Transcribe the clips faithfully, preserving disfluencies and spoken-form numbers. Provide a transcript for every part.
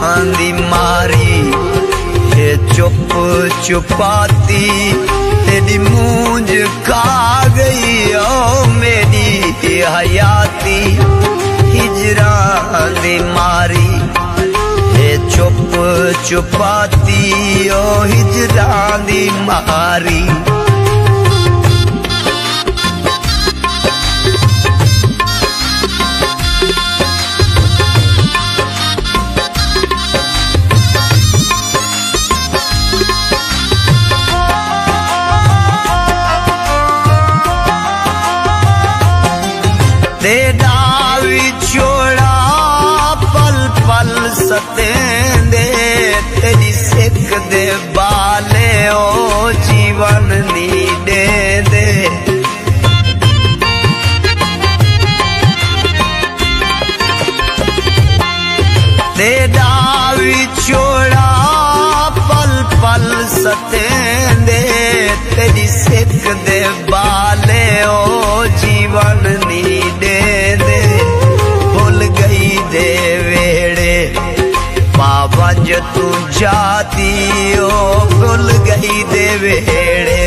आंधी मारी, ये चुप चुपाती, तेरी मूंज खा गई ओ मेरी हयाती। हिजरां दी मारी, ये चुप चुपाती, ओ हिजरां दी मारी। तेरा विछोड़ा पल पल सतेंदे, तेरी सिक दे बाले ओ जीवन नी देंदे। तेरा विछोड़ा पल पल सतेंदे, तेरी सिक दे बाले ओ जीवन नी देंदे। भुल गई दे वेड़े पावंज तू जाती ओ, भुल गई दे वेड़े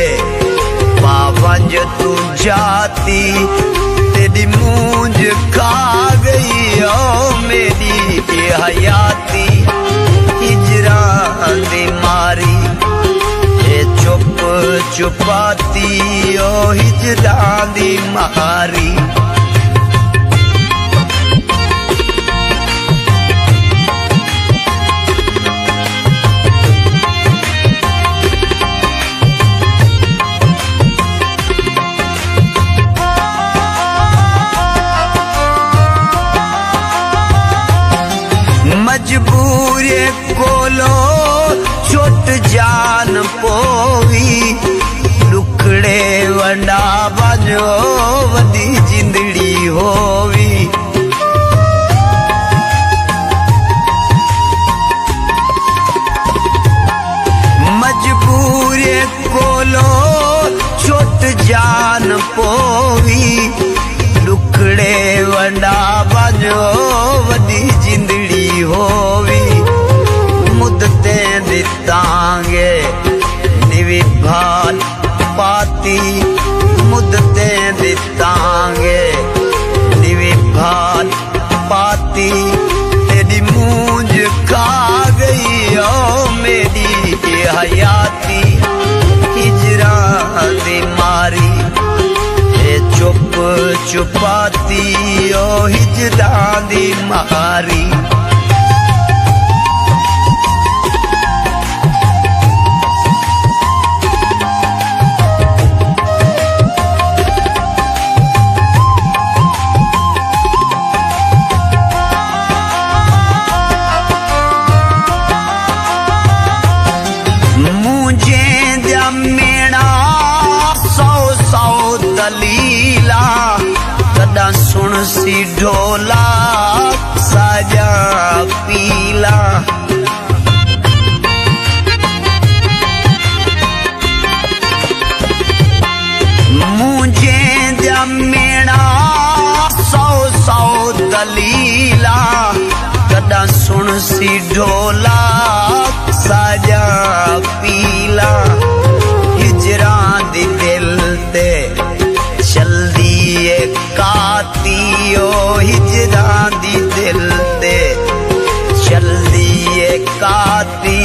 पावंज तू जाती। तेरी मूंज खा गई ओ मेरी ये हयाती। हिजरां दी मारी, ये चुप चुपाती ओ हिजरां दी मारी। मजबूरी कोलो चोट जान पोवी, लुकड़े वंडा बाजो वदी जिंदड़ी होवी। मजबूरी कोलो चोट जान पोवी, लुकड़े वंडा बाजो वदी जिंदड़ी होवी। मुद्दतें दितांगे निविभान पाती, मुद्दतें दितांगे निविभान पाती। तेरी मूंज खा गई ओ मेरी हयाती। हिजरां दी मारी, ये चुप चुपाती ओ हिजरां दी मारी। मुझे जमेड़ा सौ सौ दलीला, कदा सुन सी ढोला साजा पीला। मुझे जमेड़ा सौ सौ दलीला, कदा सुन सी ढोला साजा पीला। हिजरां दी दिल ते चलदी ए काती ओ, हिजरां दी दिल ते चलदी ए काती।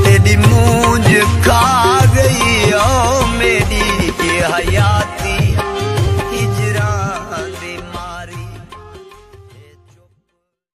तेरी मूंज खा गई ओ मेरी हयाती।